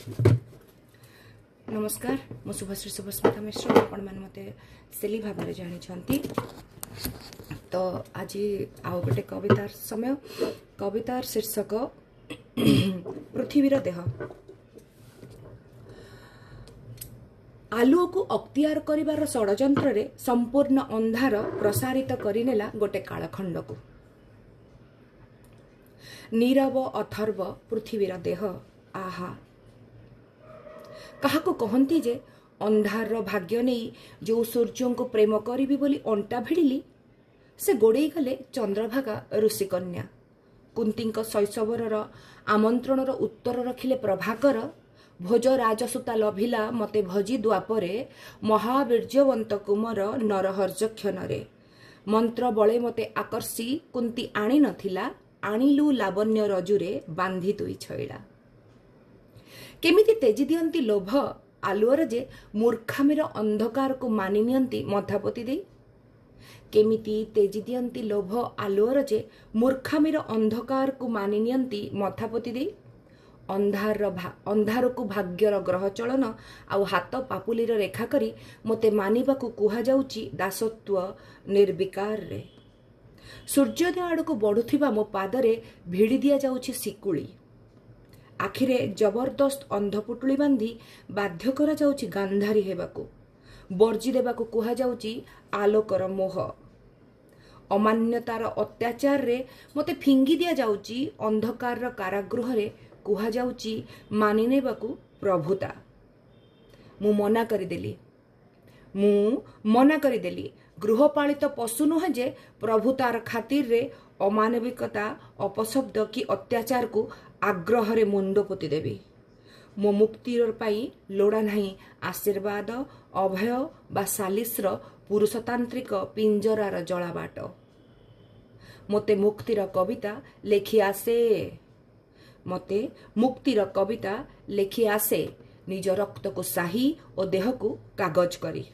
ନମସ୍କାର, ମୁଁ ଶୁଭଶ୍ରୀ ଶୁଭସ୍ମିତା ମିଶ୍ର। ଆପଣମାନେ ମୋତେ ସେଲି ଭାବରେ ଜାଣିଛନ୍ତି। ତ ଆଜି ଆଉ ଗୋଟେ କବିତାର ସମୟ। କବିତାର ଶୀର୍ଷକ ପୃଥିବୀର ଦେହ। ଆଲୁଅକୁ ଅକ୍ତିଆର କରିବାର ଷଡ଼ଯନ୍ତ୍ରରେ ସମ୍ପୂର୍ଣ୍ଣ ଅନ୍ଧାର ପ୍ରସାରିତ କରିନେଲା ଗୋଟେ କାଳଖଣ୍ଡକୁ। ନୀରବ ଅଥର୍ବ ପୃଥିବୀର ଦେହ। ଆହା, କାହାକୁ କହନ୍ତି ଯେ ଅନ୍ଧାରର ଭାଗ୍ୟ ନେଇ ଯେଉଁ ସୂର୍ଯ୍ୟଙ୍କୁ ପ୍ରେମ କରିବି ବୋଲି ଅଣ୍ଟା ଭିଡ଼ିଲି, ସେ ଗୋଡ଼େଇ ଗଲେ ଚନ୍ଦ୍ରଭାଗା ଋଷିକନ୍ୟା। କୁନ୍ତୀଙ୍କ ଶୈଶବର ଆମନ୍ତ୍ରଣର ଉତ୍ତର ରଖିଲେ ପ୍ରଭାକର। ଭୋଜ ରାଜସୁତା ଲଭିଲା ମତେ ଭଜି ଦ୍ୱାପରେ ମହାବୀର୍ଯ୍ୟବନ୍ତ କୁମର ନରହର୍ଯକ୍ଷଣରେ। ମନ୍ତ୍ର ବଳେ ମତେ ଆକର୍ଷି କୁନ୍ତି ଆଣି ନଥିଲା, ଆଣିଲୁ ଲାବଣ୍ୟ ରଜୁରେ ବାନ୍ଧି ତୁଇ ଛଇଳା। କେମିତି ତେଜି ଦିଅନ୍ତି ଲୋଭ ଆଲୁଅର ଯେ ମୂର୍ଖାମିର ଅନ୍ଧକାରକୁ ମାନି ନିଅନ୍ତି ମଥାପୋତି ଦେଇ। କେମିତି ତେଜି ଦିଅନ୍ତି ଲୋଭ ଆଲୁଅର ଯେ ମୂର୍ଖାମିର ଅନ୍ଧକାରକୁ ମାନି ନିଅନ୍ତି ମଥାପୋତି ଦେଇ। ଅନ୍ଧାରକୁ ଭାଗ୍ୟର ଗ୍ରହ ଚଳନ ଆଉ ହାତ ପାପୁଲିର ରେଖା କରି ମୋତେ ମାନିବାକୁ କୁହାଯାଉଛି ଦାସତ୍ୱ ନିର୍ବିକାରରେ। ସୂର୍ଯ୍ୟୋଦୟ ଆଡ଼କୁ ବଢ଼ୁଥିବା ମୋ ପାଦରେ ଭିଡ଼ି ଦିଆଯାଉଛି ଶିକୁଳି। ଆଖିରେ ଜବରଦସ୍ତ ଅନ୍ଧପୁଟୁଳି ବାନ୍ଧି ବାଧ୍ୟ କରାଯାଉଛି ଗାନ୍ଧାରୀ ହେବାକୁ। ବର୍ଜି ଦେବାକୁ କୁହାଯାଉଛି ଆଲୋକର ମୋହ। ଅମାନ୍ୟତାର ଅତ୍ୟାଚାରରେ ମୋତେ ଫିଙ୍ଗି ଦିଆଯାଉଛି ଅନ୍ଧକାରର କାରାଗୃହରେ। କୁହାଯାଉଛି ମାନି ନେବାକୁ ପ୍ରଭୁତା। ମୁଁ ମନା କରିଦେଲି, ମୁଁ ମନା କରିଦେଲି। ଗୃହପାଳିତ ପଶୁ ନୁହେଁ ଯେ ପ୍ରଭୁତାର ଖାତିରରେ ଅମାନବିକତା, ଅପଶବ୍ଦ କି ଅତ୍ୟାଚାରକୁ ଆଗ୍ରହରେ ମୁଣ୍ଡ ପୋତିଦେବି। ମୋ ମୁକ୍ତିର ପାଇଁ ଲୋଡ଼ା ନାହିଁ ଆଶୀର୍ବାଦ, ଅଭୟ ବା ସାଲିସର ପୁରୁଷତାନ୍ତ୍ରିକ ପିଞ୍ଜରାର ଜଳାବାଟ। ମୋତେ ମୁକ୍ତିର କବିତା ଲେଖି ଆସେ, ମୋତେ ମୁକ୍ତିର କବିତା ଲେଖି ଆସେ ନିଜ ରକ୍ତକୁ ସାହି ଓ ଦେହକୁ କାଗଜ କରି।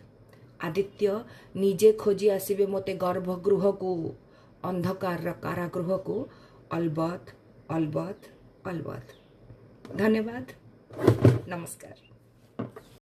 ଆଦିତ୍ୟ ନିଜେ ଖୋଜି ଆସିବେ ମୋତେ ଗର୍ଭଗୃହକୁ, ଅନ୍ଧକାରର କାରାଗୃହକୁ। ଅଲବତ, ଅଲବତ, ଅଲବତ। ଧନ୍ୟବାଦ, ନମସ୍କାର।